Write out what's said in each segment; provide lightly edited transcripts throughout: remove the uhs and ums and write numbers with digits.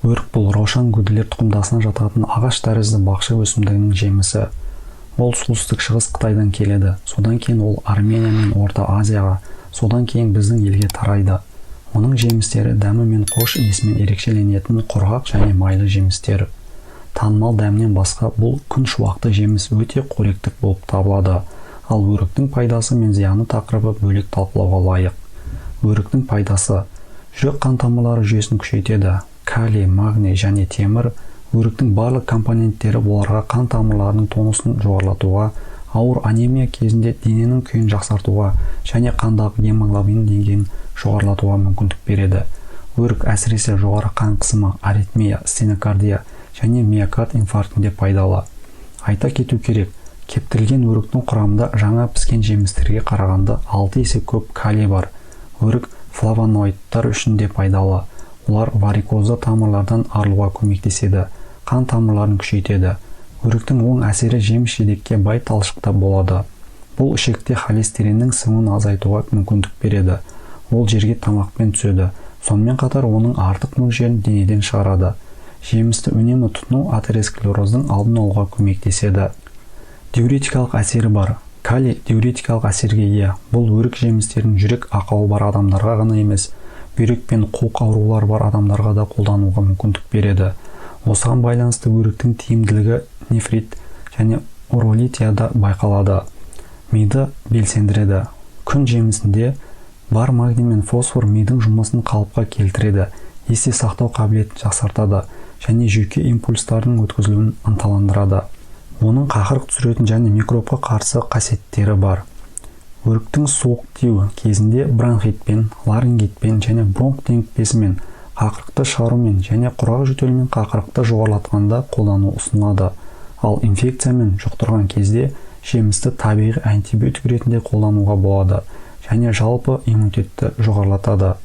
Өрік — бұл раушан гүлділер тұқымдасына жататын ағаш тәрізді бақша өсімдігінің жемісі. Ол Солтүстік Шығыс Қытайдан келеді, содан кейін ол Армения мен Орта Азияға, содан кейін біздің елге тарайды. Оның жемістері дәмі мен қош иісімен ерекшеленетін құрғақ және майлы жемістер. Танымал дәмінен басқа, бұл күн шуақты жеміс өте қоректік болып табылады. Ал өріктің пайдасы мен зияны тақырыбы бөлек талқылауға лайық. Өріктің пайдасы: жүрек қан тамырлары жүйесін күшейтеді. Калий, магний және темір — өріктің барлық компоненттері оларға қан тамырларының тонусын жоғарылатуға, ауыр анемия кезінде дененің күйін жақсартуға және қандағы гемоглобин деңгейін жоғарылатуға мүмкіндік береді. Өрік әсіресе жоғары қан қысымы, аритмия, стенокардия және миокард инфарктінде пайдалы. Айта кету керек, кептірілген өріктің құрамында жаңа піскен жемістерге қарағанда 6 есе көп калий бар. Өрік флавоноидтар үшін де пайдалы. Олар варикозды тамырлардан арылуға көмектеседі, қан тамырларын күшейтеді. Өріктің оң әсері жеміс жидекке бай талшықта болады. Бұл ішекте холестериннің сіңуін азайтуға мүмкіндік береді. Ол жерге тамақпен түседі, сонымен қатар оның артық мөлшерін денеден шығарады. Жемісті үнемі тұтыну атеросклероздың алдын алуға көмектеседі. Диуретикалық әсері бар. Калий диуретикалық әсерге ие. Бұл өрік жемістерін жүрек ақауы бар адамдарға ғана емес, бүйрек пен қуық аурулары бар адамдарға да қолдануға мүмкіндік береді. Осыған байланысты өріктің тиімділігі нефрит және уролитияда байқалады. Миды белсендіреді. Күн жемісінде бар магний мен фосфор мидың жұмысын қалыпқа келтіреді, есте сақтау қабілетін жақсартады және жүйке импульстарының өткізілуін ынталандырады. Оның қақырық түсіретін және микробқа қарсы қасиеттері бар. Өріктің суық тию кезінде бронхитпен, ларингитпен және бронх демікпесімен, қақырықты шығарумен және құрғақ жөтелмен қақырықты жоғарылатқанда қолдану ұсынылады. Ал инфекциямен жұқтырған кезде жемісті табиғи антибиотик ретінде қолдануға болады және жалпы иммунитетті жоғарылатады.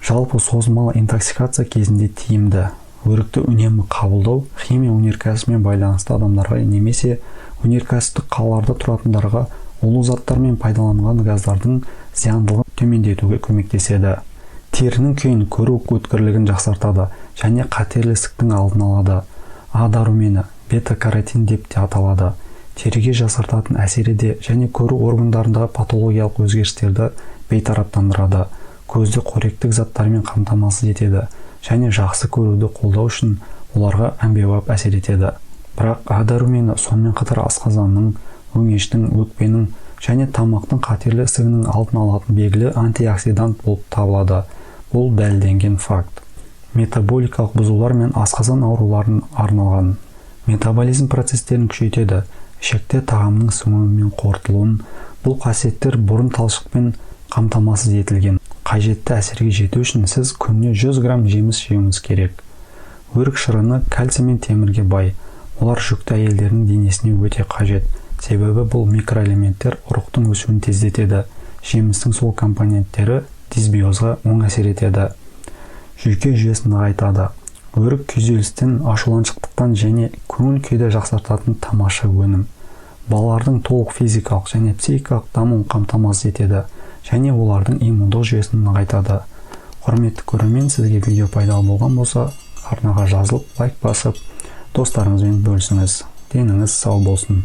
Жалпы созылмалы интоксикация кезінде тиімді. Өрікті үнемі қабылдау химия өнеркәсібімен байланысты адамдарға немесе өнеркәсіптік қалаларда тұратындарға улы заттар мен пайдаланылған газдардың зияндылығын төмендетуге көмектеседі. Терінің күйін, көру өткірлігін жақсартады және қатерлі ісіктің алдын алады. А дәрумені бета каротин деп те аталады. Теріге жасартатын әсері де және көру органдарындағы патологиялық өзгерістерді бейтараптандырады, көзді қоректік заттармен қамтамасыз етеді және жақсы көруді қолдау үшін оларға әмбебап әсер етеді. Бірақ А дәрумені сонымен қатар асқазанның, өңештің, өкпенің және тамақтың қатерлі ісігінің алдын алатын белгілі антиоксидант болып табылады. Бұл дәлелденген факт. Метаболикалық бұзулар мен асқазан ауруларын арналған. Метаболизм процестерін күшейтеді, ішекте тағамның сіңуі мен қорытылуын. Бұл қасиеттер бұрын талшықпен қамтамасыз етілген. Қажетті әсерге жету үшін сіз күніне 100 грамм жеміс жеуіңіз керек. Өрік шырыны кальций мен темірге бай. Олар жүкті әйелдердің денесіне өте қажет, себебі бұл микроэлементтер ұрықтың өсуін тездетеді. Жемістің сол компоненттері дисбиозға оң әсер етеді. Жүйке жүйесін нығайтады. Өрік күйзелістен, ашуланшақтықтан және көңіл күйді жақсартатын тамаша өнім. Балалардың толық физикалық және психикалық дамуын қамтамасыз етеді және олардың иммундық жүйесін нығайтады. Құрметті көрермен, сізге видео пайдалы болған болса, арнаға жазылып, лайк басып, достарыңызбен бөлісіңіз. Деніңіз сау болсын.